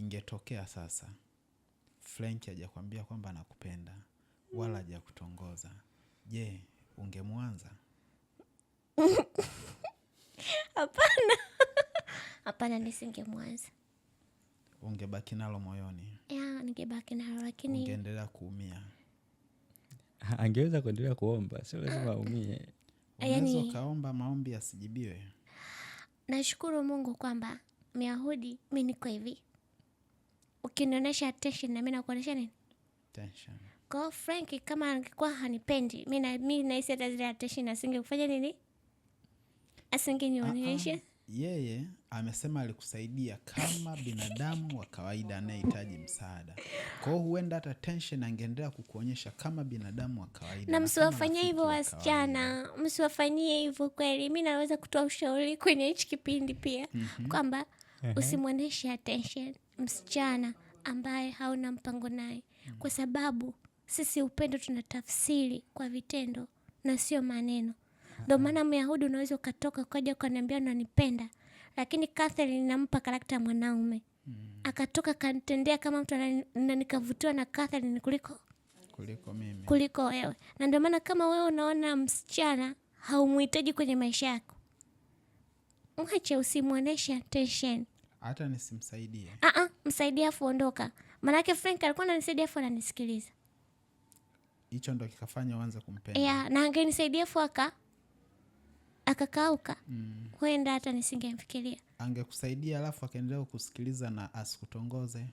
Ingetokea sasa Frenki hajakwambia kwamba anakupenda wala hajakutongoza, je, ungemwanza? Hapana, hapana, nisingemwanza. Ungebaki nalo moyoni? Ya, ningebaki nalo, lakini ungeendelea kuumia. Angeweza kuendelea kuomba, sio lazima aumie. Unaweza Yaani ukaomba maombi yasijibiwe. Nashukuru Mungu kwamba Myahudi, mi niko hivi, ukinionyesha attention na mi nakuonyesha nini? Tension. Kwa hiyo Frank kama angekuwa hanipendi mi nahisi hata zile attention asingekufanya nini, asingenionyesha. Yeye amesema alikusaidia kama binadamu wa kawaida anayehitaji msaada. Kwa hiyo huenda hata tension angeendelea kukuonyesha kama binadamu wa kawaida. Na kama msiwafanyie rafiki hivyo wa kawaida. wasichana, msiwafanyie hivyo kweli. Mi naweza kutoa ushauri kwenye hichi kipindi pia kwamba usimwonyeshe attention msichana ambaye hauna mpango naye, kwa sababu sisi upendo tunatafsiri kwa vitendo na sio maneno. Ndio maana Myahudi unaweza ukatoka ukaja ukaniambia unanipenda, lakini Catherine nampa karakta mwanaume akatoka kanitendea kama mtu na nikavutiwa na Catherine kuliko mimi, kuliko wewe. Na ndio maana kama wewe unaona msichana haumuhitaji kwenye maisha yako, mwache, usimwoneshe attention. Hata nisimsaidie. Msaidie afu ondoka. Maanake Frank alikuwa ananisaidia afu ananisikiliza. Hicho ndo kikafanya uanze kumpenda. Yeah, na angenisaidia afu akakauka. Huenda hata nisingemfikiria. Angekusaidia alafu akaendelea kukusikiliza na asikutongoze.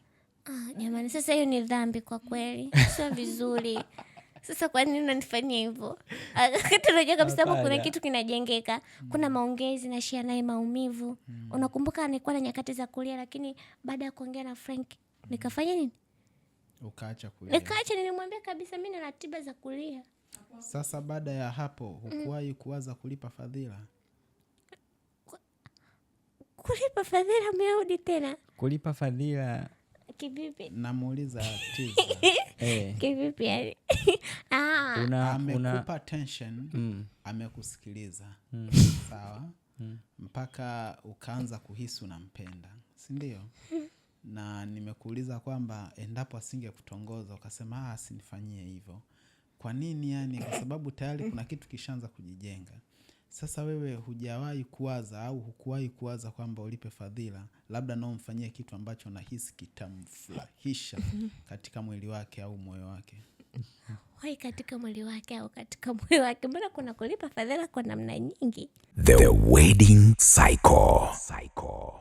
Jamani, sasa hiyo ni dhambi kwa kweli. Sio vizuri. Sasa kwa nini unanifanyia hivyo? Wakati unajua kabisa hapo kuna Hapana. kitu kinajengeka. Kuna maongezi na share naye maumivu. Unakumbuka nilikuwa na nyakati za kulia, lakini baada ya kuongea na Frank nikafanya nini? Ukaacha kulia. Nikaacha, nilimwambia kabisa mimi nina ratiba za kulia. Sasa baada ya hapo hukuwahi kuwaza kulipa fadhila? Kulipa fadhila Myahudi tena? Kulipa fadhila Kivipi? Namuuliza Tiza. Kivipi yani? Amekupa tension, amekusikiliza. Sawa? Mpaka ukaanza kuhisi unampenda, si ndio? Na nimekuuliza kwamba endapo asingekutongoza ukasema, asinifanyie hivyo. Kwa nini yani? Kwa sababu tayari kuna kitu kishaanza kujijenga. Sasa wewe hujawahi kuwaza au hukuwahi kuwaza kwamba ulipe fadhila, labda nao umfanyie kitu ambacho unahisi kitamfurahisha katika mwili wake au moyo wake. Wai katika mwili wake au katika moyo wake? Mbona kuna kulipa fadhila kwa namna nyingi? The Wedding Cycle. Cycle.